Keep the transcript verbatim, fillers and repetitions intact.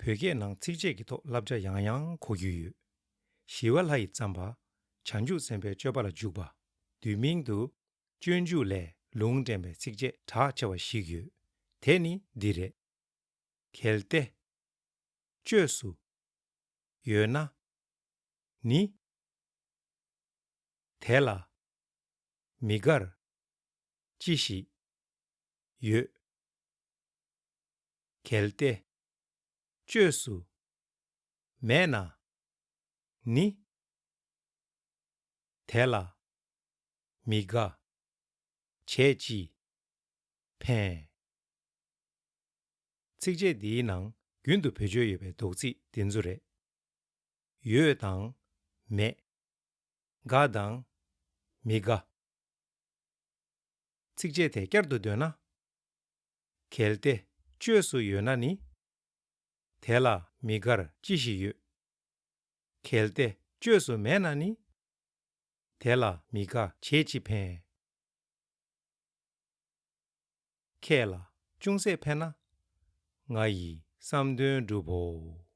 བོད་སྐད་ནང་ཚིགས་བཅད་ཀྱི་ཐོག་བསླབ་བྱ་ཡང་ཡང་གོ་རྒྱུ་ཡོད། ཞི་བ་ལྷ་ཡིས་བརྩམས་པ། བྱང་ཆུབ་སེམས་དཔའི་སྤྱོད་པ་ལ་འཇུག་པ། བསྡུས་མིང་དུ། སྤྱོད་འཇུག་ལས་ལུང་འདྲེན་པའི་ཚིགས་བཅད་གྲགས་ཆེ་བ་ཞིག་ཡོད། དེ་ནི་འདི་རེད། གལ་ཏེ། བཅོས་སུ། ཡོད་ན། ནི། དེ་ལ། མི་དགར། ཅི་ཞིག་ཡོད། གལ་ཏེ། བཅོས་སུ། མེད་ན། ནི། དེ་ལ། མི་དགའ། བྱས་ཅི། ཕན། ཚིགས་བཅད་འདིའི་ནང་རྒྱུན་དུ་བེད་སྤྱོད་ཡོད་པའི་འདོགས་ཚིག་འདི་ཚོ་རེད། ཡོད་དང་། མེད། དགའ་དང་། མི་དགའ། ཚིགས་བཅད་དེ་བསྐྱར་དུ་བཏོན་ན། གལ་ཏེ་བཅོས་སུ་ཡོད་ན་ནི། དེ་ལ་མི་དགར་ཅི་ཞིག་ཡོད། གལ་ཏེ་བཅོས་སུ་མེད་ན་ནི། དེ་ལ་མི་དགའ་བྱས་ཅི་ཕན། ཁྱེད་ལ་ཅུང་ཟད་ཕན་ན། ང་ཡི་བསམ་དོན་འགྲུབ་བོ།